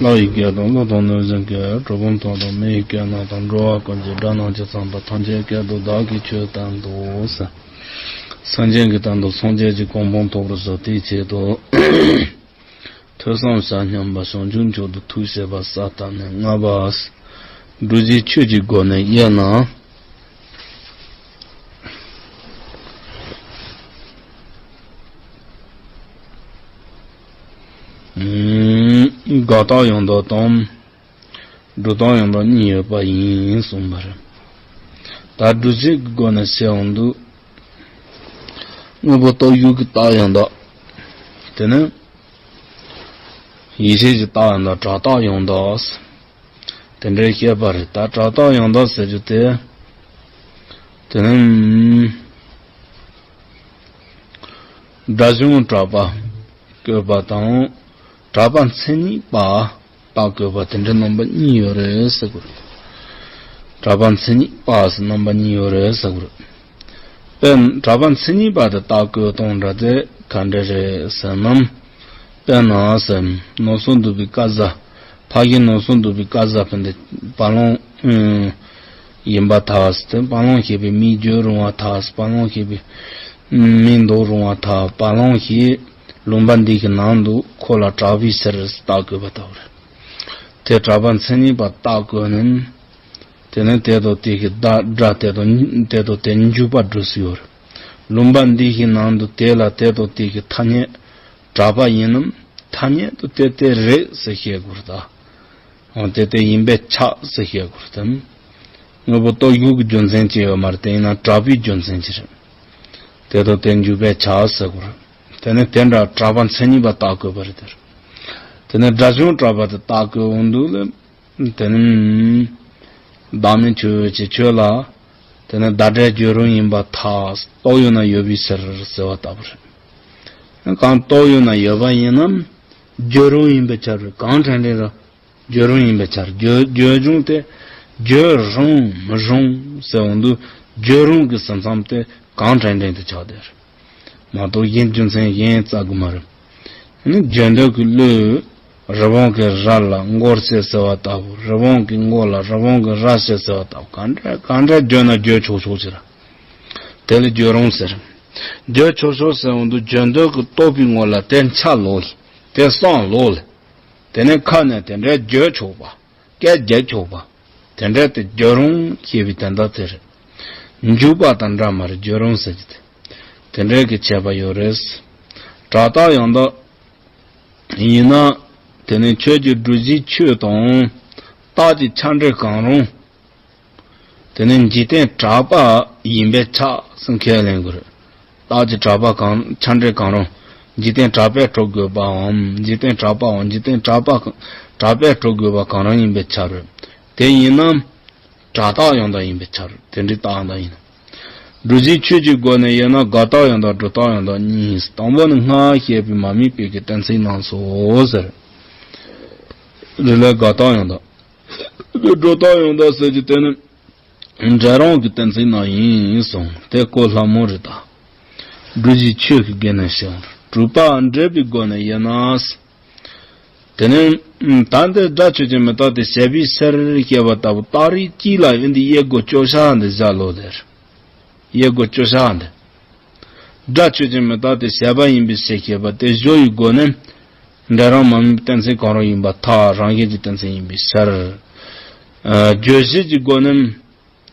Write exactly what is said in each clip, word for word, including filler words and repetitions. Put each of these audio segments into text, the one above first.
ལྷ་ཡི་སྐད་དང་ཀླུ་དང་གནོད་སྦྱིན་སྐད། གྲུལ་བུམ་དོན་དང་མི་ཡི་སྐད་རྣམས་དང་། འགྲོ་བ་ཀུན་གྱི་སྒྲ་རྣམས་ཀྱིས། ཚངས་པ་ཐམས་ཅད་སྐད་དུ་བདག་གིས་ཆོས་བསྟན་ཏོ། སངས་རྒྱས་ཀྱི་བསྟན་པ་སངས་རྒྱས་ཀྱི་གོ་འཕང་ཐོབ་པར་ཤོག་དེའི་ཆེད་དུ། ཐོས་བསམ་བྱ་སྙམ་པ་བྱང་ཆུབ་མཆོག་ཏུ་ཐུགས་བསྐྱེད་པ་ས་ཐ་ནས་ལྔ་པ། སྒྲུབ་བྱེད་ཆོས་ཀྱི་སྒོ་ནས་དབྱེ་ན། དགག་རྟགས་ཡང་དག་དང་། སྒྲུབ་རྟགས་ཡང་དག་གཉིས་ཡོད་པ་ཡིན་གསུངས་པ་རེད། ད་སྒྲུབ་བྱེད་ཀྱི་སྒོ་ནས་བཤད་འོང་དུས། དངོས་པོ་རྟོགས་ཡུལ་གྱི་རྟགས་ཡང་དག་དེ་ནི། ཡིད་ཆེས་ཀྱི་རྟགས་ཡང་དག་སྒྲ་རྟགས་ཡང་དག་དེ་འདྲའི་བཤད་པ་རེད། ད་སྒྲ་རྟགས་ཡང་དག་ཟེར་རྒྱུ་དེ། དེ་ནི། སྒྲ་གཞུང་གྲགས་པ་བཀོད་པ་དང་། གྲགས་པ་མཚན་ཉིད་པ་རྟགས་བཀོད་པ་དེ་འདྲའི་རྣམ་པ་གཉིས་ཡོད་རེད་ཟེར་དགོས་རེད། གྲགས་པ་མཚན་ཉིད་པ་ཟེར་རྣམ་པ་གཉིས་ཡོད་རེད་ཟེར་དགོས་རེད། དཔེར་ན་གྲགས་པ་མཚན་ཉིད་པ་དེ་རྟགས་བཀོད་སྟངས་འདྲ་དེ་ག་འདྲ་རེད་ཟེར་ན། དཔེར་ན་ཟེར། ནོར་སྲིད་འདུས་པའི་བཀའ་སྩལ། ཕ་གི་ནོར་སྲིད་འདུས་པའི་བཀའ་སྩལ་པ་འདི་བ་ལང་ཡིན་པར་ཐལ་ཟེར་ཏེ། བ་ལང་ཞེས་པའི་མིང་བརྗོད་རུང་བར་ཐལ་ཟེར། བ་ལང་ཞེས་པའི་མིང་འདོགས་རུང་བར་ཐལ། བ་ལང་ཞེས་ལུང་པ་འདི་གི་ནང་དུ་ཁོ་ལ་གྲགས་པའི་ཕྱིར་རྟགས་བཀོད་པ་ལྟ་བུ་རེད། དེ་གྲགས་པ་མཚན་ཉིད་པ་རྟགས་བཀོད་ནས། དེ་ནས་དེ་དང་དེ་གི་སྒྲ་དེ་དང་དེ་དང་དེ་འཇུག་པ་སྒྲུབ་སྲོལ་ཡོད་རེད། ལུང་པ་འདི་གི་ནང་དུ་དེ་ལ་དེ་དང་དེ་གི་ཐ་སྙད་གྲགས་པ་ཡིན་ནམ། ཐ་སྙད་དུ་དེ་དེ་རེད་ཟེར་བཤད་དགོས་རེད་ད། འོ་དེ་དེ་ཡིན་པས་ཁྱབ་ཟེར་བཤད་དགོས་རེད་དམ། དངོས་པོ་རྟོགས་ཡུལ་གྱི་རྒྱུ་མཚན་ཅིག་ཡོད་མ་རེད། དེ་ཡིན་ན་གྲགས་པའི་རྒྱུ་མཚན་ཅིག་རེད། དེ་དང་དེ་འཇུག་པས་ཁྱབ་ཟེར་དགོས་རེད། དེ་ནས་དེ་འདྲ་གྲགས་པ་མཚན་ཉིད་པ་རྟགས་བཀོད་པ་རེད་དེ། དེ་ནས་སྒྲ་གཞུང་གྲགས་པ་དེ་རྟགས་བཀོད་འོང་དུས་ལ། དེ་ནི། བདག་མེད་ཆོས་ཅན་ཁྱོད་ལ། དེ་ནི་བརྡ་སྒྲའི་བརྗོད་རུང་ཡིན་པར་ཐལ། རྟོགས་ཡོད་ན་ཡོད་པའི་ཕྱིར་ཟེར་བ་ལྟ་བུ་རེད། གང་རྟོགས་ཡོད་ན་ཡོད་པ་ཡིན་ནམ། བརྗོད་རུང་ཡིན་པའི་ཕྱིར། གང་དྲན་དྲན་ར་བརྗོད་རུང་ཡིན་པའི་ཕྱིར། བརྗོད་བརྗོད་བྱུང་སྟེ། བརྗོད་རུང་མི་རུང་ཟེར་འོང་དུས། བརྗོད་རུང་གི་ཟིན་མཚམས་དེ་གང་དྲན་དྲན་དུ་ཆགས་བསྡད་རེད། མ་གཏོགས་གཞན་རྒྱུ་མཚན་གཞན་རྩ་དགོས་མ་རེད། ནི་བརྗོད་འདོད་ཀྱི་བློས་རི་བོང་གི་རྭ་ལ་མགོ་བྱས་ཟེར་བ་ལྟ་བུ། རི་བོང་གི་མགོ་ལ་རི་བོང་གི་རྭ་བྱས་ཟེར་བ་ལྟ་བུ། གང་འདྲ་གང་འདྲ་བརྗོད་ན་བརྗོད་ཆོག་ཆོག་ཅིག་ར། དེ་ལ་བརྗོད་རུང་ཟེར། བརྗོད་ཆོག་ཆོག་ཟེར་འོང་དུས་བརྗོད་འདོད་ཀྱི་རྟོག་པའི་ངོ་ལ་དེ་འཆར་ལོ། དེ་བསམ་ལོ་ལ། དེ་ནས་ཁ་ནས་དེ་འདྲའི་བརྗོད་ཆོག་པ། སྐད་རྒྱག་ཆོག་པ། དེ་འདྲ་དེ་བརྗོད་རུང་ཞེས་པའི་དོན་དག་དེ་རེད། འཇུག་པ་དང་འདྲ་མ་རེད། བརྗོད་རུང་ཟེར་གྱི་དེ། དེ་འདྲའི་གི་ཁྱད་པར་ཡོད་རེད། གྲགས་རྟགས་ཡང་དག་ཡིན་ན། དེ་ནི་ཆོས་ཀྱི་སྒྲུབ་བྱེད་ཆོས་དང་། རྟགས་ཀྱི་ཁྱབ་འབྲེལ་གང་རུང་། དེ་ནི་འཇིག་རྟེན་གྲགས་པ་ཡིན་པས་ཁྱབ་ཟེར་ཁས་ལེན་དགོས་རེད། རྟགས་ཀྱི་གྲགས་པ་གང་ཁྱབ་འབྲེལ་གང་རུང་། འཇིག་རྟེན་གྲགས་པས་གྲུབ་དགོས་པའམ། འཇིག་རྟེན་གྲགས་པའམ། འཇིག་རྟེན་གྲགས་པ་གྲགས་པས་གྲུབ་དགོས་པ་གང་རུང་ཡིན་པས་ཁྱབ་རེད། དེ་ཡིན་ན། གྲགས་རྟགས་ཡང་དག་ཡིན་པས་ཁྱབ་རེད། དེ་འདྲའི་རྟགས་ཡང་དག་ཡིན་ན། སྒྲུབ་བྱེད་ཆོས་ཀྱི་སྒོ་ནས་དབྱེ་ན་དགག་རྟགས་ཡང་དག་སྒྲུབ་རྟགས་ཡང་དག་གཉིས། དང་པོ་ནི་སྔར་བཤད་པའི་མ་དམིགས་པའི་གི་གཏན་ཚིགས་རྣམས་སོ་ཟེར། རེད་ལ་དགག་རྟགས་ཡང་དག་སྒྲུབ་རྟགས་ཡང་དག་ཟེར་གྱི་དེ་ནི། འབྲས་རང་གི་གཏན་ཚིགས་རྣམས་ཡིན་གསུངས། དེ་གོ་སླ་མོ་རེད་ད། སྒྲུབ་བྱེད་ཆོས་ཀྱི་སྒོ་ནས་བཤད་འོང་། གྲུབ་པ་འབྲས་བུའི་སྒོ་ནས་དབྱེ་ན། དེ་ནས་ད་འདི་སྒྲ་ཆོས་ཅན་མི་རྟག་སྟེ་བྱས་པའི་ཕྱིར་བཤད་པ་ལྟ་བུ་རྟགས་རིགས་གཅིག་ལ་ཡོད་འདི་དབྱེ་སྒོ་བཅུ་ཆ་འདི་བཞག་ལོ་དེར། དབྱེ་སྒོ་བཅུ་ཆ་འདི། སྒྲ་ཆོས་ཅན་མི་རྟག་སྟེ་བྱས་པ་ཡིན་པའི་ཕྱིར་བཤད་པ་དེ་བཞི་ཡི་སྒོ་ནས། འབྲས་རང་མ་དམིགས་གཏན་ཚིགས་གང་རུང་ཡིན་པར་ཐལ། རང་བཞིན་གྱི་གཏན་ཚིགས་ཡིན་པའི་ཕྱིར། ཨ། བརྗོད་བྱེད་ཀྱི་སྒོ་ནས།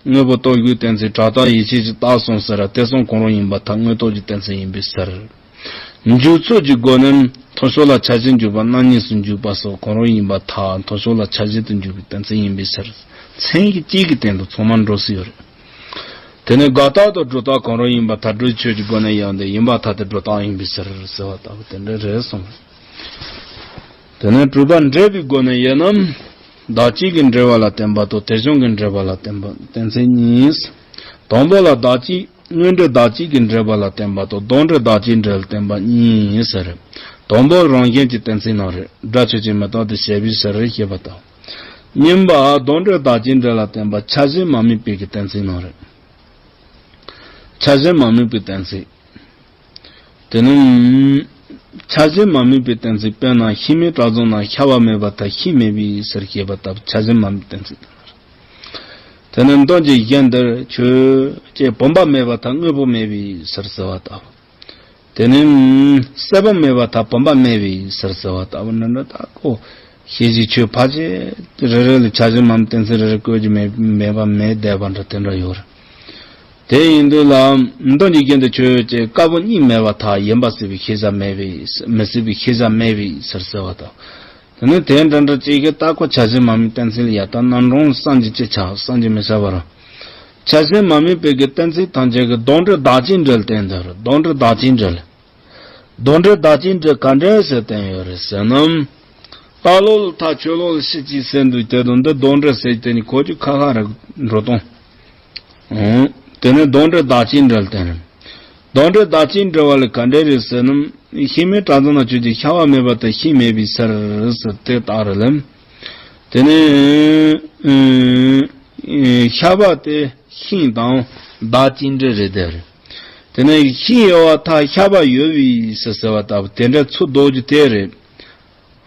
དངོས་པོ་རྟོགས་ཡུལ་གཏན་ཚིགས་གྲགས་རྟགས་ཡིད་ཆེས་ཀྱི་རྟགས་གསུམ་ཟེར་ར་དེ་གསུམ་གང་རུང་ཡིན་པར་ཐལ། དངོས་རྟོགས་ཀྱི་གཏན་ཚིགས་ཡིན་པའི་ཕྱིར། འཇུག་ཚུལ་གྱི་སྒོ་ནས་མཐོང་ཕྱོགས་ལ་འཆར་གཞི་འཇུག་པ་རྣམ་གཉིས་སུ་འཇུག་པ་སོགས་གང་རུང་ཡིན་པར་ཐལ། མཐོང་ཕྱོགས་ལ་འཆར་གཞི་དུ་འཇུག་པའི་གཏན་ཚིགས་ཡིན་པའི་ཕྱིར། མཚན་གཅིག་གི་སྟེང་དུ་ཚང་མ་འགྲོ་སྲིད་ཡོད་རེད། དེ་ནས་དགག་རྟགས་དང་སྒྲུབ་རྟགས་གང་རུང་ཡིན་པར་ཐལ། སྒྲུབ་ཆོས་ཀྱི་སྒོ་ནས་ཡང་དེ་ཡིན་པར་ཐལ་ཏེ་སྒྲུབ་རྟགས་ཡིན་པའི་ཕྱིར་ཟེར་བ་ལྟ་བུ་དེ་འདྲ་རེད་གསུངས། དེ་ནས་གྲུབ་པ་འབྲས་བུའི་སྒོ་ནས་དབྱེ་ན། བདག་གཅིག་གི་འབྲེལ་བ་ལ་བརྟེན་པ་དང་དེ་བྱུང་གི་འབྲེལ་བ་ལ་བརྟེན་པ་གཏན་ཚིགས་གཉིས། དང་པོ་ལ་བདག་གཅིག་དངོས་འབྲེལ་བདག་གཅིག་གི་འབྲེལ་བ་ལ་བརྟེན་པ་དང་དོན་འབྲེལ་བདག་གཅིག་འབྲེལ་ལ་བརྟེན་པ་གཉིས་ཟེར། དང་པོ་རང་བཞིན་གྱི་གཏན་ཚིགས་རྣམས་རེད། སྒྲ་ཆོས་ཅན་མི་རྟག་སྟེ་བྱས་པའི་ཕྱིར་ཞེས་པ་དང་། གཉིས་པ་དོན་འབྲེལ་བདག་གཅིག་འབྲེལ་ལ་བརྟེན་པ་འཆར་གཞི་མ་དམིགས་པའི་གི་གཏན་ཚིགས་རྣམས་རེད། འཆར་གཞི་མ་དམིགས་པའི་གཏན་ཚིགས། དེ་ནི། ཆགས་ཞེན་མ་དམིགས་པའི་གཏན་ཚིགས། དཔེར་ན་ཤིང་མེད་བྲག་རྫོང་ན། ཤ་བ་མེད་པར་ཐལ་ཤིང་མེད་པའི་ཕྱིར་ཞེས་པ་ལྟ་བུ་ཆགས་ཞེན་མ་དམིགས་གཏན་ཚིགས་དེ་ན་རེད། དེ་ནས་མདོ་གི་གཞན་འདིར་ཆོས་ཅན། བུམ་པ་མེད་པར་ཐལ་དངོས་པོ་མེད་པའི་ཕྱིར་ཟེར་བ་ལྟ་བུ། དེ་ནས་གསལ་བུམ་མེད་པར་ཐལ་བུམ་པ་མེད་པའི་ཕྱིར་ཟེར་བ་ལྟ་བུ་འདྲ་འདྲ་ལྟ་གོ། ཤེས་བྱའི་ཆོས་ཕལ་ཆེར་རེ་རེ་ལ་ཆགས་ཞེན་མ་དམིགས་གཏན་ཚིགས་རེ་རེ་བཀོད་ཀྱི་མེད་མེད་པ་མེད་བསྡད་པ་འདྲ་དེ་འདྲ་ཡོད་རེད། དེ་ཡིན་དུས་ལ་མདོ་གི་གཞན་དུ་ཆོས་ཅན། བཀའ་བབས་གཉིས་མེད་པར་ཐལ། ཡིན་པར་སྲིད་པའི་ཤེས་བྱ་མེད་པའི་མི་སྲིད་པའི་ཤེས་བྱ་མེད་པའི་ཕྱིར་ཟེར་བ་དང་། དེ་ནི་དེ་འདྲ་འདྲ་ཅིག་གི་ལྟ་གོ་ཆགས་ཞེན་མ་དམིགས་གཏན་ཚིགས་ལ་ཡ། ད་རྣམ་གྲངས་བསམ་གྱིས་ཅི་བྱ་བསམ་གྱིས་མི་ཁྱབ་པ་རེད། ཆགས་ཞེན་མ་དམིགས་པའི་གི་གཏན་ཚིགས་ཐམས་ཅད་ཀྱི་དོན་འབྲས་བདག་གཅིག་འབྲེལ་བསྟན་དེ་རེད། དོན་འབྲས་བདག་གཅིག་འབྲེལ། དོན་འབྲས་བདག་གཅིག་འབྲེལ་ག་འདྲ་ཟེར་བསྟན་ཡོད་རེད་ཟེར་ན། རྟ་ལོག་ལ་ཐལ་ཆོས་ལོག་ལ་ཤེས་ཅིག་ཟེར་འདུག་དེ་དང་འདི་དོན་འབྲས་ཟེར་དེ་ནི་གོ་རྒྱུ་ཁ་ཁ་རེད་འགྲོ་སྟངས། འོང་། དེ་ནི་དོན་འབྲས་བདག་གཅིག་འབྲེལ་བསྟན་རེད། དོན་འབྲས་བདག་གཅིག་འབྲེལ་བ་ལ་ག་འདྲ་རེད་ཟེར་ན། ཤིང་མེད་བྲག་རྫོང་ན་ཆོས་ཅན། ཤ་བ་མེད་པར་ཐལ་ཤིང་མེད་པའི་ཕྱིར་ཟེར་དེ་ལྟར་ལ། དེ་ནི་ཤ་བ་དེ་ཤིང་དང་བདག་གཅིག་འབྲེལ་རེད་དེ་རེད། དེ་ནས་ཤིང་ཡོད་པར་ཐལ་ཤ་བ་ཡོད་པའི་ཕྱིར་ཟེར་བ་ལྟ་བུ་དེ་འདྲ་ཚུར་ལྡོག་རྒྱུ་དེ་རེད།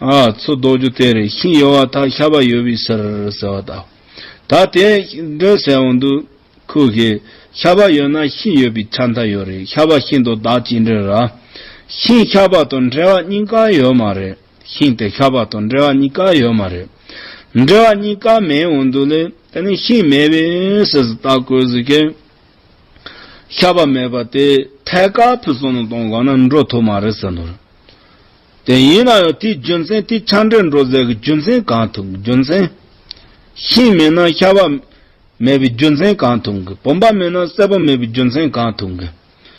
ཨ། ཚུར་ལྡོག་རྒྱུ་དེ་རེད། ཤིང་ཡོད་པར་ཐལ་ཤ་བ་ཡོད་པའི་ཕྱིར་ཟེར་བ་དང་། ད་དེ་འདྲ་ཟེར་འོང་དུས་ཁོ་གིས་ཤ་བ་ཡོད་ན་ཤིང་ཡོད་པའི་ཆ་མཐའ་ཡོད་རེད། ཤ་བ་ཤིང་དང་བདག་གཅིག་འབྲེལ་ར། ཤིང་ཤ་བ་དང་འབྲེལ་བ་གཉིས་ཀ་ཡོད་མ་རེད། ཤིང་དེ་ཤ་བ་དང་འབྲེལ་བ་གཉིས་ཀ་ཡོད་མ་རེད། འབྲེལ་བ་གཉིས་ཀ་མེད་འོང་དུས་ལས་དེ་ནི་ཤིང་མེད་པའི་ཕྱིར་ཟེར་ལྟ་དགོས་ཟེར་གི། ཤ་བ་མེད་པ་དེ་ཐད་ཀར་ཕུན་སུམ་ཚོགས་གཏོང་དགོས་ན་འགྲོ་ཐུབ་མ་རེད་ཟེར་འདུག་དེ་ཡིན་ན་ཡང་དེའི་རྒྱུ་མཚན་དེ་ཆགས་འབྲེལ་འགྲོ་ཟེར་གི་རྒྱུ་མཚན་གང་ཐུག་རྒྱུ་མཚན། ཤིང་མེད་ན་ཤ་བ་མེད་པའི་རྒྱུ་མཚན་གང་ཐུག་གི། བུམ་པ་མེད་ན་གསལ་བུམ་མེད་པའི་རྒྱུ་མཚན་གང་ཐུག་གི།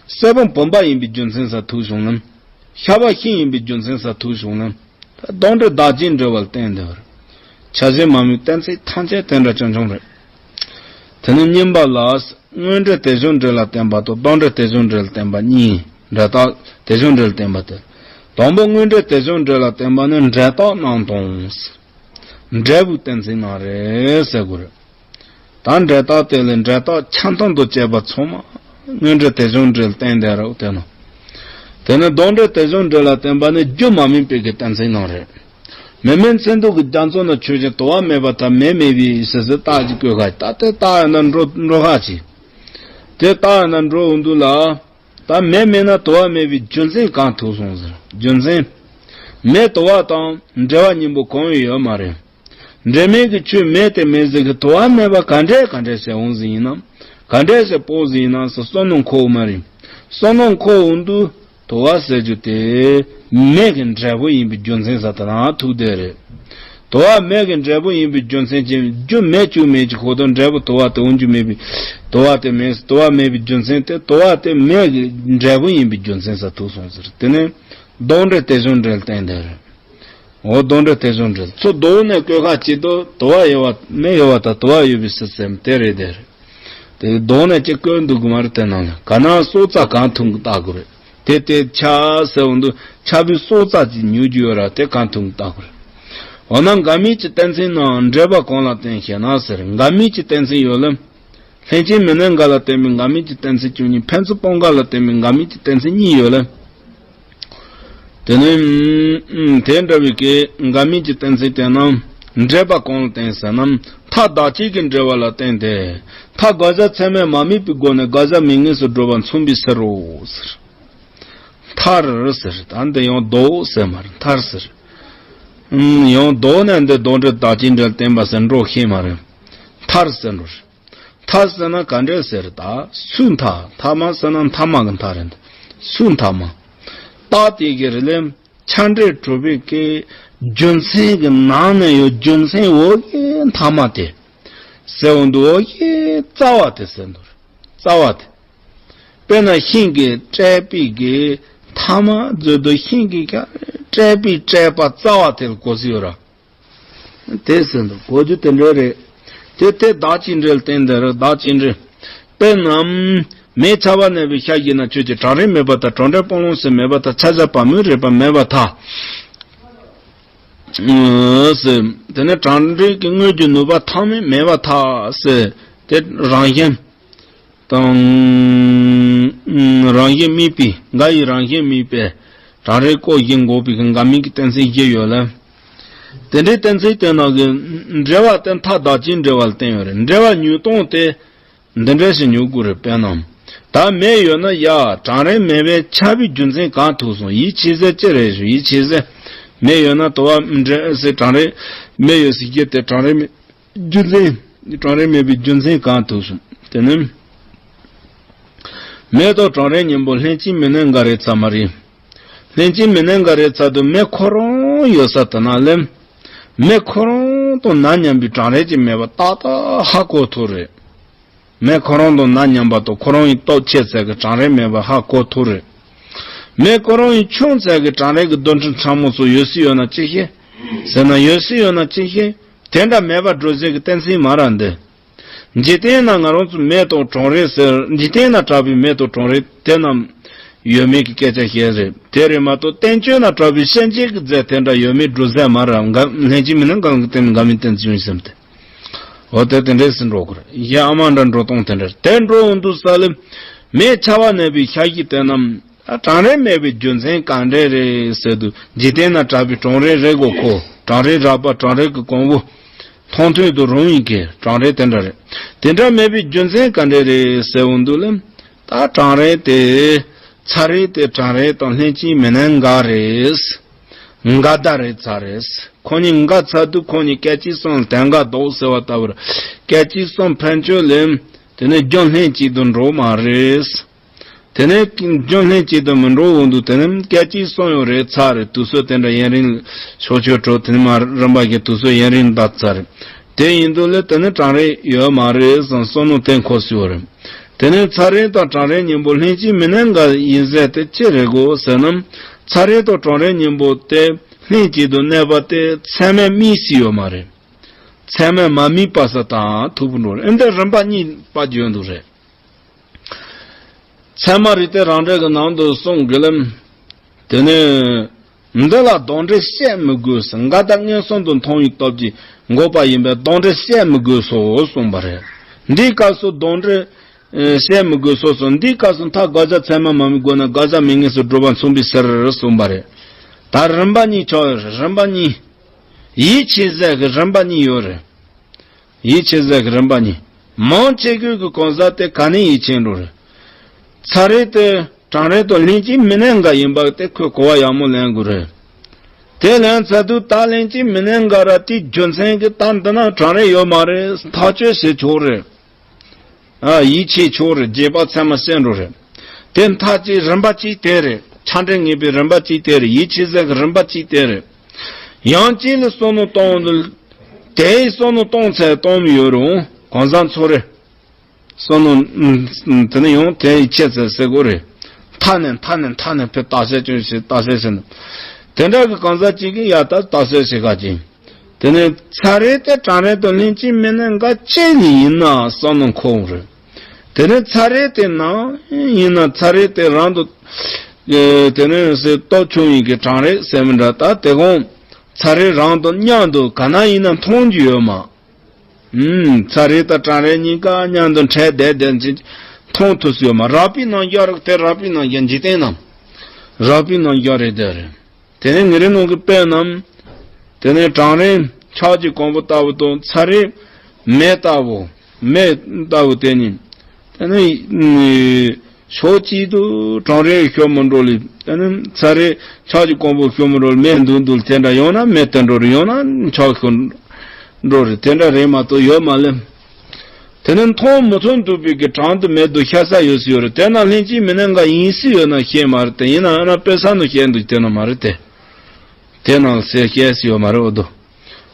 གསལ་བུམ་བུམ་པ་ཡིན་པའི་རྒྱུ་མཚན་ས་ཐུག་བྱུང་ན། ཤ་བ་ཤིང་ཡིན་པའི་རྒྱུ་མཚན་ས་ཐུག་བྱུང་ན། དོན་འབྲས་བདག་གཅིག་འབྲེལ་བ་ལ་བརྟེན་དེ་བར། ཆགས་ཞེན་མ་དམིགས་གཏན་ཚིགས་ཐམས་ཅད་དེ་འདྲ་ཆུང་ཆུང་རེད། དེ་ནི་གཉིས་པ་ལ། དངོས་འབྲས་དེ་བཞིན་འབྲེལ་ལ་བརྟེན་པ་དང་དོན་འབྲས་དེ་བཞིན་འབྲེལ་ལ་བརྟེན་པ་གཉིས། འབྲེལ་རྟགས་དེ་བཞིན་འབྲེལ་ལ་བརྟེན་པ་སྟེ། དང་པོ་དངོས་འབྲས་དེ་བཞིན་འབྲེལ་ལ་བརྟེན་པ་ནི་འབྲེལ་རྟགས་རྣམས་དང་། འབྲས་བུའི་གཏན་ཚིགས་རྣམས་རེད་ཟེར་དགོས་རེད། ད་འབྲེལ་རྟགས་དེ་ལས་འབྲེལ་རྟགས་ཆ་མཐུན་དུ་བྱས་པ་ཚང་མ་དངོས་འབྲས་དེ་བཞིན་འབྲེལ་བརྟེན་དེ་རེད་དེ་ནོ། དེ་ནི་དོན་འབྲས་དེ་བཞིན་འབྲེལ་ལ་བརྟེན་པ་ནི་རྒྱུ་མ་དམིགས་པའི་གི་གཏན་ཚིགས་རྣམས་རེད། མེ་མེད་མཚན་ཐོགས་ཀྱི་རྒྱ་མཚོ་ན་ཆོས་ཅན། དུ་བ་མེད་པར་ཐལ་མེ་མེད་པའི་ཕྱིར་ཟེར་རྟགས་ཀྱི་བཀོད་ཁ། ད་དེ་རྟགས་ཡིན་ན་འགྲོ་འགྲོ་ཁ་ཅིག་དེ་རྟགས་ཡིན་ན་འགྲོ་འོང་དུས་ལ། ད་མེ་མེད་ན་དུ་བ་མེད་པའི་རྒྱུ་མཚན་གང་ཐུག་སོང་ཟེར། རྒྱུ་མཚན། མེ་དུ་བ་དང་འབྲེལ་བ་གཉིས་པོ་གང་ཡང་ཡོད་མ་རེད། འབྲེལ་མེད་ཀྱི་ཆོས་མེད་དེ་མེད་ཟེར་གི། དུ་བ་མེད་པ་ག་འདྲས་ག་འདྲས་ཟེར་འོང་ཟིན་ཡིན་ནམ། ག་འདྲས་ཟེར་སྤོང་ཟིན་ཡིན་ནམ་ཟེར་བསམ་བློ་འཁོར་མ་རེད། བསམ་བློ་འཁོར་འོང་དུས་དུ་བ་ཟེར་རྒྱུ་དེ་མེ་གི་འབྲས་བུ་ཡིན་པའི་རྒྱུ་མཚན་ས་དེ་ན་ཐུག་བསྡད་རེད། དུ་བ་མེ་གི་འབྲས་བུ་ཡིན་པའི་རྒྱུ་མཚན་གྱིས་རྒྱུ་མེ་བཅུག་མེད་ཀྱི་ཁོ་དང་འབྲས་བུ་དུ་བ་དེ་འོང་རྒྱུ་མེད་པའི། དུ་བ་དེ་མེད་དུ་བ་མེད་པའི་རྒྱུ་མཚན་དེ་དུ་བ་དེ་མེ་གི་འབྲས་བུ་ཡིན་པའི་རྒྱུ་མཚན་ས་ཐུག་སོང་ཟེར། དེ་ནས་དོན་འབྲས་དེ་བཞིན་འབྲེལ་བརྟེན་དེ་རེད། འོ་དོན་འབྲས་དེ་བཞིན་འབྲེལ་ཚུར་ལྡོག་ནས་བཀོད་ཁ་ཅིག་ཏུ་དུ་བ་ཡོད་པ་མེ་ཡོད་པ་དང་དུ་བ་ཡོད་པའི་ཕྱིར་ཟེར་དེ་རེད་དེ་རེད། དེ་ལྡོག་ནས་ཅིག་བཀོད་འདུག་གི་མ་རེད། དེ་ནང་ལ་ག་ན་སྲོག་རྩ་གང་ཐུག་གི་བརྟག་དགོས་རེད། དེ་དེ་ཆ་ཟེར་འོང་དུས་ཆ་བའི་སྲོག་རྩ་ཅིག་ཉུལ་རྒྱུ་ཡོད་ར་དེ་གང་ཐུག་གི་བརྟག་དགོས་རེད། འོ་ན་འགལ་དམིགས་ཀྱི་གཏན་ཚིགས་ནང་འབྲེལ་པ་གང་ལ་བརྟེན་ཞེ་ན་ཟེར། འགལ་དམིགས་ཀྱི་གཏན་ཚིགས་ཡོད་ལ། ལྷན་ཅིག་མི་གནས་འགལ་ལ་བརྟེན་པའི་འགལ་དམིགས་ཀྱི་གཏན་ཚིགས་བཅུ་གཉིས། ཕན་ཚུན་སྤོང་འགལ་ལ་བརྟེན་པའི་འགལ་དམིགས་ཀྱི་གཏན་ཚིགས་གཉིས་ཡོད་ལ། དེ་ནི་དེ་འདྲ་བའི་གི་འགལ་དམིགས་ཀྱི་གཏན་ཚིགས་དེ་རྣམས་འབྲེལ་པ་གང་ལ་བརྟེན་ཟེར་ན། མཐར་བདག་གཅིག་གི་འབྲེལ་བ་ལ་བརྟེན་ཏེ། མཐར་དགག་བྱ་ཚད་མས་མ་དམིགས་པའི་སྒོ་ནས་དགག་བྱ་མིང་དངོས་སུ་སྒྲུབ་པ་མཚོན་པའི་ཕྱིར་རོ་ཟེར། མཐར་ཟེར། ད་འདི་ཡང་ལྡོག་ཟེར་མ་རེད། མཐར་ཟེར། ཡང་ལྡོག་ནས་འདི་དོན་འབྲས་བདག་གཅིག་འབྲེལ་བརྟེན་པ་ཟེར་འགྲོ་ཤེས་མ་རེད། མཐར་ཟེར་འགྲོ་རེད། མཐར་ཟེར་ན་ག་འདྲས་ཟེར། ད་སུ་མཐའ། མཐའ་མ་ཟེར་ན་མཐའ་མ་གི་མཐའ་རེད། སུ་མཐའ་མ། རྟགས་དེ་གི་རིགས་ལས་ཆགས་འབྲེལ་གྲུབ་པའི་གི་རྒྱུ་མཚན་གི་ནང་ནས་ཡོད། རྒྱུ་མཚན་འོ་གི་མཐའ་མ་དེ་ཟེར་འོང་དུས་འོ་གི་རྩ་བ་དེ་ཟེར་འདུག་རྩ་བ་དེ། དཔེར་ན་ཤིང་གི་བཀྲེས་པའི་གི་མཐའ་མ་བརྗོད་དུས་ཤིང་གི་བཀྲེས་པའི་བཀྲེས་པ་རྩ་བ་དེ་ལ་གོ་སྲིད་ཡོད་ར། དེ་ཟེར་འདུག་གོ་རྒྱུ་དེ་འདྲ་རེད། དེ་དེ་བདག་གཅིག་འབྲེལ་བརྟེན་དེ་རེད། བདག་གཅིག་འབྲེལ། དཔེར་ན། མེ་ཆར་པ་གནས་པའི་ཤ་བཞིན་ན་ཆོས་ཅན། གྲང་རེག་མེད་པར་ཐལ། གྲང་འབྲས་སྤང་བླང་ཟེར་མེད་པར་ཐལ། ཆ་བྱ་བ་མུན་རེག་པ་མེད་པར་ཐལ། ཟེར། དེ་ནས་གྲང་འབྲས་ཀྱི་དངོས་ཀྱི་ནུས་པ་ཐ་མལ་མེད་པར་ཐལ་ཟེར། དེ་རང་བཞིན་དང་། རང་བཞིན་དམིགས་པའི་འགལ་བའི་རང་བཞིན་དམིགས་པའི། གྲང་རེག་ཀོ་བཞི་འགོག་པའི་གི་འགག་མིན་གྱི་གཏན་ཚིགས་བཞི་ཡོད་ལ། དེ་འདྲའི་གཏན་ཚིགས་དེ་ནང་གི་འབྲེལ་བ་དེ་མཐའ་དག་ཅིང་འབྲེལ་བ་ལ་བརྟེན་ཡོད་རེད། འབྲེལ་བ་ཉུང་གཏོང་དེ་འདི་འདྲ་ཞིག་ཉུང་དགོས་རེད། དཔེར་ན། ད་མེ་ཡོད་ན་ཡ་གྲང་རེག་མེད་པས་ཁྱབ་པའི་རྒྱུ་མཚན་གང་ཐུག་སོང་། ཡིད་ཆེས་ཟེར་ཅི་རེད་ཞུ། ཡིད་ཆེས་ཟེར་མེ་ཡོད་ན་དུ་བ་འདྲེ་ཟེར་གྲང་རེག་མེ་ཡོད་ཟེར་རྒྱུ་དེ་གྲང་རེག་མེད། རྒྱུ་མཚན། གྲང་རེག་མེད་པའི་རྒྱུ་མཚན་གང་ཐུག་སོང་། དེ་ནི། མེ་དང་གྲང་རེག་གཉིས་པོ་ལྷན་ཅིག་མི་གནས་འགའ་རེ་ཚང་མ་རེད། ལྷན་ཅིག་མི་གནས་འགའ་རེ་ཚང་དུ་མེ་ཁོ་རང་ཡོད་ས་དེ་ན་ལེམ། མེ་ཁོ་རང་དང་ན་མཉམ་པའི་གྲང་རེག་ཅིག་མེད་པ་ཏག་ཏག་ཧ་གོ་ཐུབ་རེད། མེ་ཁོ་རང་དང་ན་མཉམ་པ་དང་ཁོ་རང་ཡི་སྟོབས་ཆེ་ཚད་ཀྱི་གྲང་རེག་མེད་པ་ཧ་གོ་ཐུབ་རེད། མེ་ཁོ་རང་ཡི་ཆུང་ཚད་ཀྱི་གྲང་རེག་གི་རྡུལ་ཕྲན་ཕྲ་མོ་ཚོ་ཡོད་སྲིད་ཡོད་ན་ཅི་ཤེས། ཟེར་ན་ཡོད་སྲིད་ཡོད་ན་ཅི་ཤེས། དེ་འདྲ་མེད་པ་འགྲོ་ཟེར་གི་གཏན་ཚིགས་མ་ར་འདི། འཇིག་རྟེན་ན་ང་རང་ཚོ་མེ་དང་གྲང་རེག་ཟེར། འཇིག་རྟེན་ན་གྲགས་པའི་མེ་དང་གྲང་རེག་དེ་རྣམས་ཡོད་མེད་ཀྱི་སྐད་ཆ་བཤད་རེད། དེ་རེད་མ་གཏོགས་བསྟན་བཅོས་ན་གྲགས་པའི་སེམས་ཅན་གྱི་རྫས་དེ་འདྲ་ཡོད་མེད་འགྲོ་ཟེར་མ་ར། འགའ་ལྷན་ཅིག་མི་གནས་འགའ་གི་སྟེང་ནས་འགག་མིན་གཏན་ཚིགས་ཡིན་སེམས་ཏེ། འོ་དེ་དེ་འདྲས་སུ་འགྲོ་དགོས་རེད། གཞན་ཨ་མ་འདྲ་འགྲོ་སྟངས་དེ་འདྲ་རེད། དེ་འགྲོ་འོང་དུས་ས་ལེ། མེ་ཆར་པ་ནད་པའི་ཤ་ཤི་དེ་རྣམས། ཨ། གྲང་རེག་མེད་པའི་རྒྱུ་མཚན་གང་འདྲས་རེད་ཟེར་དུས། འཇིག་རྟེན་ན་གྲགས་པའི་གྲང་རེག་རེད་གོ་ཁོ། གྲང་རེག་རགས་པ། གྲང་རེག་གི་གོང་བུ་མཐོང་ཐོས་དུ་རུང་ཡིན་གྱི་གྲང་རེག་དེ་འདྲ་རེད། དེ་འདྲ་མེད་པའི་རྒྱུ་མཚན་གང་འདྲས་རེད་ཟེར་འོང་དུས་ལ། ད་གྲང་རེག་དེ། ཚ་རེག་དེ་གྲང་རེག་དང་ལྷན་ཅིག་མི་གནས་འགའ་རེད། འགའ་ད་རེད་ཚ་རེད། ཁོ་གཉིས་འགའ་ཚ་དུས་ཁོ་གཉིས་སྐད་ཅིག་གསུམ་དོན་འགའ་ལྡོག་ཟེར་བ་ལྟ་བུར། སྐད་ཅིག་གསུམ་ཕན་ཆོད་ལས། དེ་ནས་རྒྱུན་ལྷན་ཅིག་ཏུ་འགྲོ་མ་རེད། དེ་ནས་རྒྱུན་ལྷན་ཅིག་ཏུ་མི་འགྲོ་འོང་དུས། དེ་ནས་སྐད་ཅིག་གསུམ་ཡང་རེད་ཚ་རེད། དུས་ཚོད་དེ་འདྲ་ཡུན་རིང་ཤོག་ཆོས་གྲོགས། དེ་ནས་མ་རིམ་པ་གི་དུས་ཚོད་ཡུན་རིང་འདའ་ཚར་རེད། དེ་ཡིན་དུས་ལས་དེ་ནས་གྲང་རེག་ཡོད་མ་རེད་བསམ་བསམ་མནོ་དེ་འཁོར་སྲིད་པ་རེད། དེ་ནས་ཚ་རེག་དང་གྲང་རེག་གཉིས་པོ་ལྷན་ཅིག་མི་གནས་འགའ་ཡིན་ཟེར་དེ་ཅི་རེད་གོ་ཟེར་ན། ཚ་རེག་དང་གྲང་རེག་གཉིས་པོ་དེ་ལྷན་ཅིག་ཏུ་གནས་པ་དེ་ཚད་མས་དམིགས་སུ་ཡོད་མ་རེད། ཚད་མས་མ་དམིགས་པ་ས་དང་ཐུག་པོ་འགྲོ་རེད། ཨེ་འདི་རིམ་པ་གཉིས་པ་བརྗོད་འདུག་རེད། ཚད་མ་རིགས་གཏེར་རང་འགྲེལ་གྱི་ནང་དུ་གསུངས་གི་ལམ། དེ་ནས། འདི་ལ་དོགས་འདྲི་བཤད་མི་དགོས་སོ། འགའ་ད་མངོན་སུམ་དུ་མཐོང་བའི་སྟོབས་ཀྱིས་འགོག་པ་ཡིན་པས་དོགས་འདྲི་བཤད་མི་དགོས་སོ་གསུངས་པ་རེད། འདིའི་སྐབས་སུ་དོགས་འདྲི་བཤད་མི་དགོས་སོ་གསུངས། འདིའི་སྐབས་སུ་མཐའ་དགག་བྱ་ཚད་མ་མ་དམིགས་དགོས་ན་དགག་བྱ་དམིགས་ངེས་སུ་སྒྲུབ་པ་མཚུངས་པའི་ཕྱིར་གསུངས་པ་རེད། ད་རིམ་པ་གཉིས་ཆགས་ཡོད་རེད། རིམ་པ་གཉིས། ཡིད་ཆེས་ཟེར་གི་རིམ་པ་གཉིས་ཡོད་རེད། ཡིད་ཆེས་ཟེར་གི་རིམ་པ་གཉིས། མང་ཆེ་ཤོས་ཀྱི་གང་ཟག་དེ་ག་ནས་ཡིད་ཆེས་འགྲོ་རེད། ཚ་རེག་དེ་གྲང་རེག་དང་ལྷན་ཅིག་མི་གནས་འགའ་ཡིན་པ་དེ་ཁོས་གོ་བ་ཡག་མོ་ལེན་དགོས་རེད། དེ་ལེན་ཚར་དུས་ད་ལྷན་ཅིག་མི་གནས་འགའ་ར་དེའི་རྒྱུ་མཚན་གྱིས་ད་འདི་ན་གྲང་རེག་ཡོད་མ་རེད། ཐག་གཅོད་བྱེད་ཆོག་རེད། ཨ། ཡིད་ཆེས་ཆོག་རེད། རྗེས་དཔག་ཚད་མ་བཤད་འགྲོ་རེད། དེ་མཐའ་གཅིག་རིམ་པ་གཅིག་དེ་རེད། ཆ་འདྲེན་ངེས་པའི་རིམ་པ་གཅིག་དེ་རེད། ཡིད་ཆེས་ཟེར་གི་རིམ་པ་གཅིག་དེ་རེད། ཡང་གཅིག་ལ་བསམ་བློ་གཏོང་འདུག་དེའི་བསམ་བློ་གཏོང་ཚད་གཏོང་མི་ཡོད་རུང་གང་ཟག་ཚོ་རེ། བསམ་བློ། དེ་ནས་ཡང་དེའི་ཆེ་ཚད་ཟེར་དགོས་རེད། མཐའ་ནས་མཐའ་ནས་མཐའ་ནས་ཕེ་རྟགས་གསལ་སྐྱོན་བྱེད། རྟགས་གསལ་བྱེད་ན། དེ་འདྲ་གི་གང་ཟག་གཅིག་གིས་ཡ་ད་རྟགས་གསལ་བྱེད་ག་ཅིང་། དེ་ནས་ཚ་རེག་དེ་གྲང་རེག་དང་ལྷན་ཅིག་མི་གནས་འགའ་ཅི་ནས་ཡིན་ན་བསམ་བློ་འཁོར་རེད། དེ་ནས་ཚ་རེག་དེ་ནང་ཡིན་ན་ཚ་རེག་དེ་རང་དུ། ཨེ། དེ་ནས་སེ་སྟོབས་ཆུང་ཡིན་གྱི་གྲང་རེག་ཟེར་མི་འདྲ། ད་དེ་གོང་ཚ་རེག་རང་དང་མཉམ་དུ་ག་ན་ཡིན་ན་མཐོང་རྒྱུ་ཡོད་མ། ཨུམ། ཚ་རེག་དང་གྲང་རེག་གཉིས་ཀ་མཉམ་དུ་འཕྲད་བསྡད་བསྡད་ཅིག་མཐོང་ཐུབ་སུ་ཡོད་མ། རགས་པའི་རྣམ་གཞག་རེད། དེ་རགས་པའི་རྣམ་གཞག་འཇིག་རྟེན་ནང་རགས་པའི་རྣམ་གཞག་རེད་དེ་རེད། དེ་ནས་ངེད་རང་ནང་གི་དཔེ་རྣམས། དེ་ནས་གྲང་རེག་ཆར་གྱི་གོང་བུ་ལྟ་བུ་དང་ཚ་རེག་མེ་ལྟ་བུ། མེ་ལྟ་བུ་དེ་ནི། དེ་ནི་ཕྱོགས་གཅིག་ཏུ་གྲང་རེག་ཤོར་མི་འགྲོ་ལེ། དེ་ནི་ཚ་རེག་ཆར་གྱི་གོང་བུ་ཤོར་མི་འགྲོ་ལེ། མེ་འདུག་འདུག་དེ་འདྲ། ཡང་ན་མེ་དེ་འགྲོ་རེད། ཡང་ན་ཆར་ཤོར་འགྲོ་རེད། དེ་འདྲ་རེད་མ་གཏོགས་ཡོད་མ་ལེ། དེ་ནི་མཐོང་མི་ཐུབ་འདུག་པའི་གི་གྲང་དུ་མེ་དུ་ཤ་ས་ཡོད་སུ་ཡོད་རེད། དེ་ན་ལྷན་ཅིག་མི་གནས་འགའ་ཡིན་སུ་ཡོད་ན་ཤེས་མ་རེད་དེ། ཡིན་ན་ཨ་ན་དཔེ་ས་ནུ་ཤེས་འདུག་དེ་ན་མ་རེད་དེ། དེ་ནང་ཟེར་སྐྱེས་སུ་ཡོད་མ་རེད། འོ་དོ།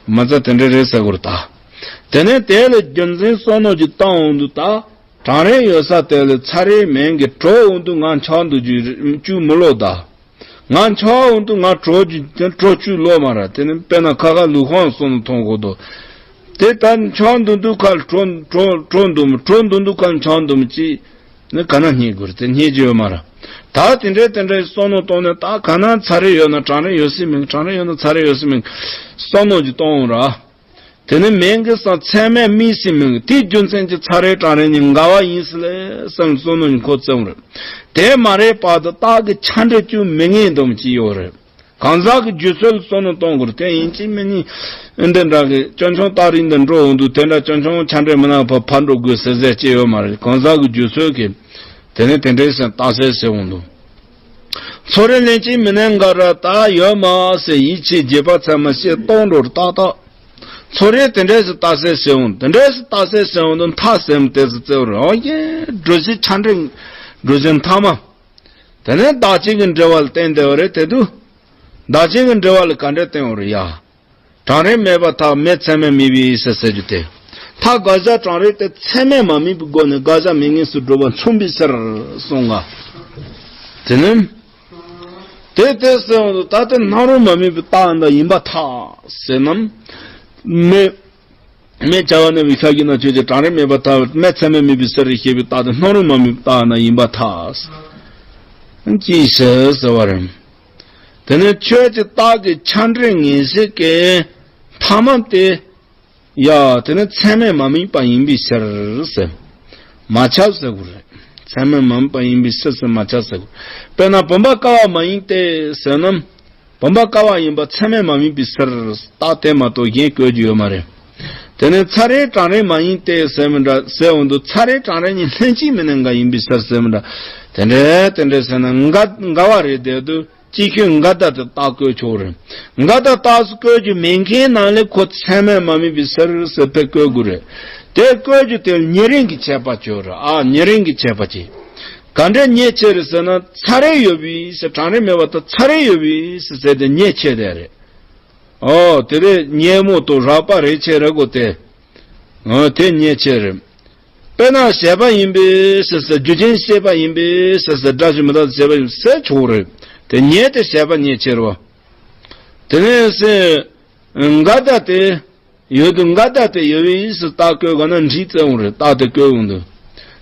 མ་རྩ་དེ་འདྲ་རེད་ཟེར་དགོས་རེད་ད། དེ་ནས་དེ་ལ་རྒྱུ་མཚན་བསམ་བློ་ཅིག་བཏང་འོང་དུས་ད། གྲང་རེག་ཡོད་ས་དེ་ལ་ཚ་རེག་མིན་གྱི་དྲོ་འོང་དུས་ང་འཆར་འདུག་རྒྱུ་བཅུག་མི་ལོ་ད། ང་འཆར་འོང་དུས་ང་དྲོ་རྒྱུ་དེ་དྲོ་བཅུག་ལོ་མ་ར། དེ་ནི་དཔེར་ན་ཁ་ཁ་ལུག་ཁང་བསམ་བློ་ཐོངས་གོ་དོ། དེ་ད་འཆར་འདུག་དུས་ཁ་ལ་དྲོ་དྲོ་དྲོ་འདུག་མི། དྲོ་འདུག་དུས་ཁ་ལ་འཆར་འདུག་མི་ཅི། ནི་ག་ན་རྙེད་དགོས་རེད། དེ་རྙེད་རྒྱུ་ཡོད་མ་རེད། ད་དེ་འདྲའི་དེ་འདྲའི་བསམ་བློ་གཏོང་ནས་ད་ག་ན་ཚ་རེག་ཡོད་ན་གྲང་རེག་ཡོད་སྲིད་མིན། གྲང་རེག་ཡོད་ན་ཚ་རེག་ཡོད་སྲིད་མིན། བསམ་བློ་ཅིག་གཏོང་འོང་ར། དེ་ནི་མིན་གི་བསམ། ཚད་མས་དམིགས་སྲིད་མིན་གི། དེའི་རྒྱུ་མཚན་གྱིས་ཚ་རེག་གྲང་རེག་གཉིས་འགལ་བ་ཡིན་སྲིད་ལེ་བསམ་བསམ་བློ་ནི་འཁོར་བརྩམས་རེད། དེ་མ་རེད་པ་དུ་རྟགས་ཀྱི་ཆ་འདྲ་བཅུ་མི་ངེས་འདོམས་ཀྱི་ཡོད་རེད། གང་ཟག་གི་རྒྱུད་ཚོད་ལ་བསམ་བློ་གཏོང་དགོས་རེད། དེ་ཡིན་གཅིག་མིན་གཉིས་འདི་འདྲ་གི་སྐྱོན་ཆུང་རྟགས་རིགས་འདི་འགྲོ་འོང་དུས་དེ་འདྲ་སྐྱོན་ཆུང་ཆ་འདྲ་མིན་ན་ཕ་ཕར་འགྲོ་དགོས་ཟེར་ཟེར་ཅི་ཡོད་མ་རེད། གང་ཟག་གི་རྒྱུད་ཚོད་ཀྱི་དེ་ནས་དེ་འདྲའི་སེམས་རྟགས་གསལ་ཟེར་འོང་དུས། ཚོར་རེ་ལན་གཅིག་མི་ནན་འགའ་ར་ད་ཡོད་མ་ཟེར་ཡིད་ཆེས་བརྗེད་པ་ཚད་མ་ཤེས་རྟོགས་འགྲོ་རུ་ཏག་ཏག་ཚོར་རེ་དེ་འདྲས་སུ་རྟགས་གསལ་ཟེར་འོང་། དེ་འདྲས་སུ་རྟགས་གསལ་ཟེར་འོང་དུ་མཐའ་སེམས་དེ་སུ་བཙལ་བར་འོང་གི་འགྲོ་གཞི་ཆ་འདྲེན་འགྲོ་གཞི་མཐའ་མ། དེ་ནས་བདག་གཅིག་གི་འབྲེལ་བ་ལ་བརྟེན་བསྡད་པ་རེད། དེ་དུས་བདག་གཅིག་གི་འབྲེལ་བ་ལ་ག་འདྲས་བརྟེན་འོང་རུ་ཡ། གྲང་རེག་མེད་པར་ཐལ། མེ་ཚད་མས་མིད་པའི་ཡིད་ཟེར་ཟེར་རྒྱུ་དེ། མཐའ་དགག་བྱ་གྲང་རེག་དེ་ཚད་མས་མ་མིད་པའི་སྒོ་ནས་དགག་བྱ་མེད་ངེས་སུ་སྒྲུབ་པ་མཚུངས་པའི་ཕྱིར་གསུངས་ང་། དེ་ནི། དེ་དེ་སེམས་དུ་ད་ལྟ་སྣང་རུང་མ་དམིགས་པའི་རྟགས་འདི་ཡིན་པར་ཐལ་ཟེར་ནམ། མེ། མེ་བྱ་བ་ནི་བི་ཤ་གི་ན་ཆོས་ཀྱི་གྲང་རེག་མེད་པར་ཐལ། མེ་ཚད་མས་མིད་པའི་ཕྱིར་ཞེས་པའི་རྟགས་དེ་སྣང་རུང་མ་དམིགས་པའི་རྟགས་ན་ཡིན་པར་ཐལ། ཅིའི་ཕྱིར་ཟེར་བ་རེད། དེ་ནི་ཆོས་ཀྱི་རྟགས་ཀྱི་ཆ་འདྲེན་ངེས་ཤེས་ཀྱི་མཐའ་མ་དེ། ཡ། དེ་ནི་ཚད་མས་མ་དམིགས་པ་ཡིན་པའི་ཕྱིར་ཟེར། མ་ཁྱབ་ཟེར་དགོས་རེད། ཚད་མས་མ་དམིགས་པ་ཡིན་པའི་ཕྱིར་ཟེར་མ་ཁྱབ་ཟེར་དགོས། དཔེར་ན་བུམ་པ་ཀ་བ་མ་ཡིན་ཏེ་ཟེར་ན། བུམ་པ་ཀ་བ་ཡིན་པ་ཚད་མས་མ་དམིགས་པའི་ཕྱིར་རྟགས་དེ་མ་གཏོགས་གཞན་བཀོད་རྒྱུ་ཡོད་མ་རེད། དེ་ནི་ཚ་རེག་གྲང་རེག་མ་ཡིན་ཏེ་ཟེར་མི་འདྲ་ཟེར་འོང་དུས་ཚ་རེག་གྲང་རེག་གཉིས་ལྷན་ཅིག་མི་གནས་འགའ་ཡིན་པའི་ཕྱིར་ཟེར་མི་འདྲ། དེ་འདྲ་དེ་འདྲ་ཟེར་ན་འགའ་འགའ་བ་རེད་དེ་དུས། ཅིག་ཤོས་འགའ་ད་དེ་རྟགས་བཀོད་ཆོག་རེད། འགའ་ད་རྟགས་སུ་བཀོད་རྒྱུ་མེད་མཁན་ནང་ལས་ཁོ་ཚད་མས་མ་དམིགས་པའི་ཕྱིར་ཟེར་ཕེ་བཀོད་དགོས་རེད། དེ་བཀོད་རྒྱུ་དེ་ཉེ་རིང་གི་ཁྱད་པར་ཆོག་རེད། ཨ་ཉེ་རིང་གི་ཁྱད་པར་ཅིག་ག་འདྲས་ཉེ་ཆེ་རེད་ཟེར་ན་ཚ་རེག་ཡོད་པའི་ཕྱིར་གྲང་རེག་མེད་པར་ཐལ། ཚ་རེག་ཡོད་པའི་ཕྱིར་ཟེར་དེ་ཉེ་ཆེ་དེ་རེད། ཨོ་དེ་རེད། ཉེ་མོ་དང་རགས་པ་རེད་ཆེ་རེད་གོ་དེ། ཨོ་དེ་ཉེ་ཆེ་རེད། དཔེར་ན་བྱས་པ་ཡིན་པའི་ཕྱིར་ཟེར། རྒྱུ་རྐྱེན་བྱས་པ་ཡིན་པའི་ཕྱིར་ཟེར། སྒྲ་ཞིག་མི་རྟག་བྱས་པ་ཡིན་ཟེར་ཆོག་རེད། དེ་ཉེ་དེ་བྱས་པ་ཉེ་ཆེ་རེད་བ། དེ་ནས་ཟེར། འགའ་ད་དེ་ཡོད་དུས་འགའ་ད་དེ་ཡོད་པའི་ཕྱིར་རྟགས་བཀོད་དགོས་ན་འགྲིག་བཙལ་འོང་རེད། རྟགས་དེ་བཀོད་འོང་དུས།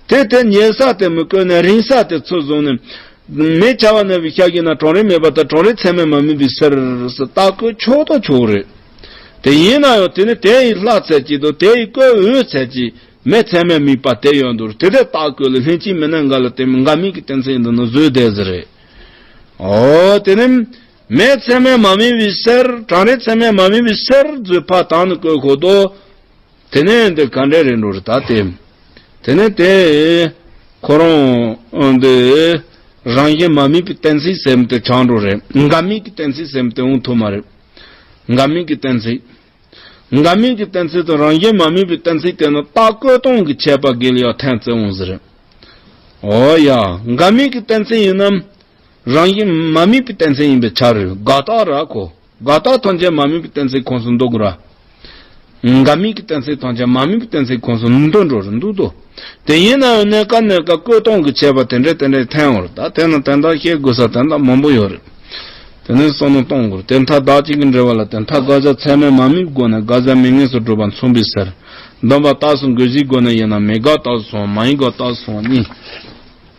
དེ་དེ་ཉེ་ས་དེ་མི་བཀོད་ན་རིང་ས་དེ་ཚུར་བཟུང་ནས། མེ་བྱ་བ་ན་བི་ཤ་གི་ན་གྲང་རེག་མེད་པར་ཐལ། གྲང་རེག་ཚད་མས་མ་དམིགས་པའི་ཕྱིར་ཟེར་རྟགས་བཀོད་ཆོག་ད་ཆོག་རེད། དེ་ཡིན་ན་ཡང་དེ་ནི་དེ་ཡི་ལྷ་ཚད་ཀྱི་དང་དེ་ཡི་བཀོད་འོས་ཚད་ཀྱི། མེ་ཚད་མས་དམིགས་པ་དེ་ཡོད་འདུག་དེ་དེ་རྟགས་བཀོད་ལ་ལྷན་ཅིག་མི་གནས་འགའ་ལ་བརྟེན་འགའ་མིན་གྱི་གཏན་ཚིགས་འདི་ནི་བཟོས་བསྡད་ཟེར་རེད། ཨོ་དེ་ནི་མེ་ཚད་མས་མ་དམིགས་པའི་ཕྱིར། གྲང་རེག་ཚད་མས་མ་དམིགས་པའི་ཕྱིར་བཟོས་ཕ་དང་ནི་བཀོད་ཁོ་དོ། དེ་ནས་འདི་ག་འདྲ་རེད་འགྲོ་རེད་ད་དེ། དེ་ནས་དེ་ཁོ་རང་འདི་རང་བཞིན་མ་དམིགས་པའི་གཏན་ཚིགས་ཟེར་མི་དེ་ཆགས་འགྲོ་རེད། འགའ་མིན་གྱི་གཏན་ཚིགས་ཟེར་མི་དེ་འོང་ཐུབ་མ་རེད། འགའ་མིན་གྱི་གཏན་ཚིགས། འགའ་མིན་གྱི་གཏན་ཚིགས་དང་རང་བཞིན་མ་དམིགས་པའི་གཏན་ཚིགས་དེ་ནི་རྟགས་བཀོད་སྟངས་ཀྱི་ཁྱད་པར་གྱིས་ལ་ཡང་ཐལ་ཚེ་འོང་ཟེར། འོ་ཡ། འགའ་མིན་གྱི་གཏན་ཚིགས་ཡིན་ནམ། རང་བཞིན་མ་དམིགས་པའི་གཏན་ཚིགས་ཡིན་པའི་ཆ་རེད། དགག་རྟགས་ར་ཁོ། དགག་རྟགས་ཐམས་ཅད་མ་དམིགས་པའི་གཏན་ཚིགས་ཁོངས་སུ་འདུ་དགོས་ར། འགའ་མིན་གྱི་གཏན་ཚིགས་ཐམས་ཅད་མ་དམིགས་པའི་གཏན་ཚིགས་ཁོངས་སུ་འདུ་འགྲོ་རུ་འདུག་ཏོ། དེ་ཡིན་ན་ཡང་གནས་སྐབས་གནས་སྐབས་བཀོད་སྟངས་ཀྱི་ཁྱད་པར་དེ་འདྲ་དེ་འདྲ་ཐོན་འོང་ར། ད་དེ་ན་དོན་དག་ཤེས་དགོས་ས་དོན་དག་མང་པོ་ཡོད་རེད། དེ་ནས་བསམ་བློ་གཏོང་དགོས། དེ་མཐའ་བདག་གཅིག་གི་འབྲེལ་བ་ལ་བརྟེན་མཐའ་དགག་བྱ་ཚད་མས་མ་དམིགས་སྒོ་ནས་དགག་བྱ་མེད་ངེས་སུ་གྲུབ་པ་མཚུངས་པའི་ཕྱིར། སྡོམ་པ་རྟགས་སུ་འགོད་གཞིའི་སྒོ་ནས་ཡིན་ན་མེད་དགག་རྟགས་སུ་སོང་བ་མ་ཡིན་དགག་རྟགས་སུ་སོང་བ་གཉིས།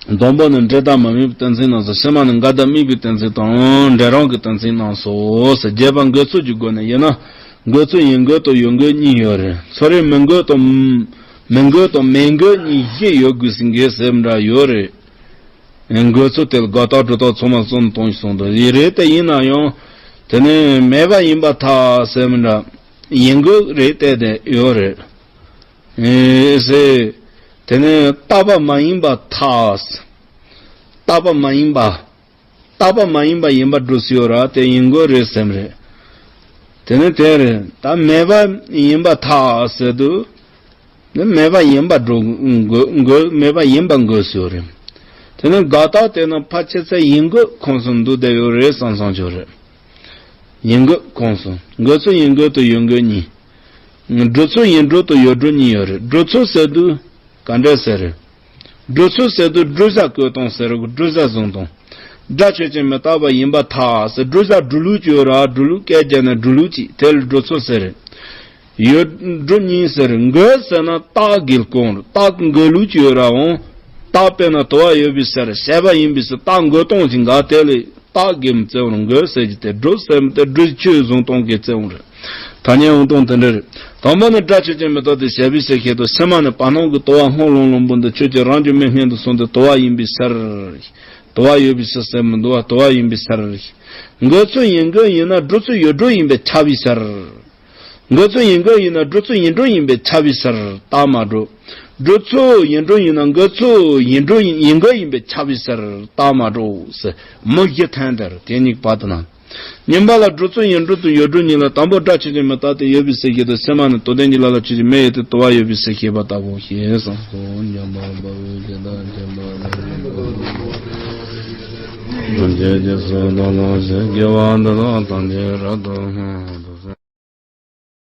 སྡོམ་པ་ནི་འབྲེལ་ཟླ་མ་དམིགས་པའི་གཏན་ཚིགས་རྣམས་སོ། ཕྱི་མ་ནི་འགལ་ཟླ་དམིགས་པའི་གཏན་ཚིགས་དང་འབྲེལ་རང་གི་གཏན་ཚིགས་རྣམས་སོ། རྗེས་དཔག་འགོད་ཚུལ་གྱི་སྒོ་ནས་ཡིན་ན། འགོད་ཚུལ་ཡིན་འགོད་དང་ཡོད་འགོད་གཉིས་ཡོད་རེད། ཚོར་རེ་མི་འགོད་དང་། མི་འགོད་དང་མེད་འགོད་གཉིས་བཞི་ཡོད་དགོས་ཟིན་གྱི་ཟེར་འདྲ་ཡོད་རེད། འགོད་ཚུལ་དེ་ལ་དགག་རྟགས་སྒྲུབ་རྟགས་ཚང་མ་གསུམ་གཏོང་ཞིག་གསུངས་འདུག་ཡིན་རེད་དེ་ཡིན་ན་ཡང་། དེ་ནི་མེད་པ་ཡིན་པར་ཐལ་ཟེར་མི་འདྲ། ཡིན་དགོས་རེད་དེ་དེ་ཡོད་རེད། ཨེ་ཟེར། དེ་ནི་རྟག་པ་མ་ཡིན་པར་ཐལ། རྟག་པ་མ་ཡིན་པ། རྟག་པ་མ་ཡིན་པ་ཡིན་པར་སྒྲུབ་སྲིད་ཡོད་ར་དེ་ཡིན་དགོས་རེད་སེམས་རེད། དེ་ནི་དེ་རེད་ད་མེད་པ་ཡིན་པར་ཐལ་ཟེར་དུས། ནི་མེད་པ་ཡིན་པར་སྒྲུབ་དགོས་དགོས་མེད་པ་ཡིན་པར་འགོད་སྲིད་ཡོད་རེད། དེ་ནི་དགག་རྟགས་དེ་ནི་ཕལ་ཆེར་ཚེ་ཡིན་དགོས་ཁོངས་སུ་འདུ་བསྡད་ཡོད་རེད་བསམ་བསམ་ཆོག་རེད། ཡིན་དགོས་ཁོངས་སུ་འགོད་ཚུལ་ཡིན་དགོས་དང་ཡོད་དགོས་གཉིས། སྒྲུབ་ཚུལ་ཡིན་སྒྲུབ་དང་ཡོད་སྒྲུབ་གཉིས་ཡོད་རེད། སྒྲུབ་ཚུལ་ཟེར་དུས་ག་འདྲས་ཟེར་རེད། སྒྲུབ་ཚུལ་ཟེར་དུས་བསྒྲུབ་བྱ་བཀོད་སྟངས་ཟེར་རེད། བསྒྲུབ་བྱ་བཟུང་སྟངས། སྒྲ་ཆོས་ཅན་མི་རྟག་པ་ཡིན་པར་ཐལ་ཟེར་བསྒྲུབ་བྱ་སྒྲུབ་ལུགས་ཀྱི་ཡོད་ར་སྒྲུབ་ལུགས་སྐད་རྒྱབ་ནས་སྒྲུབ་ལུགས་གཅིག་དེ་ལ་སྒྲུབ་ཚུལ་ཟེར་རེད། ཡོད་སྒྲུབ་གཉིས་ཟེར་རེད། འགོད་ཟེར་ན་རྟགས་འགེལ་སྐོང་རེད། རྟགས་འགོད་ལུགས་ཀྱི་ཡོད་ར་འོང་། རྟགས་དཔེར་ན་དུ་བ་ཡོད་པའི་ཕྱིར་བྱས་པ་ཡིན་པའི་ཕྱིར་རྟགས་འགོད་སྟངས་ཀྱི་འགའ་དེ་ལས། རྟགས་འགེལ་བཙལ་བར་འགོད་ཟེར་གྱི་དེ་སྒྲུབ་ཟེར་མི་དེ་སྒྲུབ་ཆོས་བཟུང་སྟངས་ཀྱི་བཙལ་བ་རེད། ཐ་སྙད་འོང་སྟངས་དེ་འདྲ་རེད། དང་པོ་ནི་སྒྲ་ཆོས་ཅན་མི་རྟག་སྟེ་བྱ་བའི་ཕྱིར་ཞེས་དང་། ཕྱི་མ་ནི་བར་སྣང་གི་དུ་བ་སྔོ་ལོང་ལོང་པོ་འདི་ཆོས་ཅན་རང་བྱུང་མའི་སྔོན་དུ་སོང་སྟེ་དུ་བ་ཡིན་པའི་ཕྱིར། དུ་བ་ཡོད་པའི་ཕྱིར་ཟེར་མི་འདུག་བ། དུ་བ་ཡིན་པའི་ཕྱིར། འགོད་ཚུལ་ཡིན་འགོད་ཡིན་ན་སྒྲུབ་ཚུལ་ཡོད་སྒྲུབ་ཡིན་པས་ཁྱབ་པའི་ཕྱིར། འགོད་ཚུལ་ཡིན་འགོད་ཡིན་ན་སྒྲུབ་ཚུལ་ཡིན་སྒྲུབ་ཡིན་པས་ཁྱབ་པའི་ཕྱིར་རྟགས་མ་གྲུབ། སྒྲུབ་ཚུལ་ཡིན་སྒྲུབ་ཡིན་ན་འགོད་ཚུལ་ཡིན་སྒྲུབ་ཡིན་འགོད་ཡིན་པས་ཁྱབ་པའི་ཕྱིར་རྟགས་མ་གྲུབ་ཟེར། མུ་བཞི་ཐལ་འདིར་དེ་གཉིས་བར་དུ་ན། གཉིས་པ་ལ་སྒྲུབ་ཚུལ་ཡིན་སྒྲུབ་དང་ཡོད་སྒྲུབ་གཉིས་ལ། དང་པོ་སྒྲ་ཆོས་ཅན་མི་རྟག་སྟེ་ཡོད་པའི་ཕྱིར་ཞེས་དང་། ཕྱི་མ་ནི་དུ་ལྡན་གྱི་ལ་ལ་ཆོས་ཅན་མེ་ཡོད་དེ་དུ་བ་ཡོད་པའི་ཕྱིར་ཞེས་པ་ལྟ་བུ་ཞེས་གསུངས་སོ། ཉམས་པ་འབའ་བའི་ཞེ་སྡང་ཆེན་པོ་ནི། ཐམས་ཅད་ཀྱི་སྲོག་དང་ལོངས་སྤྱོད་དགེ་བ་འདི་དག་ཐམས་ཅད་རབ་ཏུ་བསྔོ།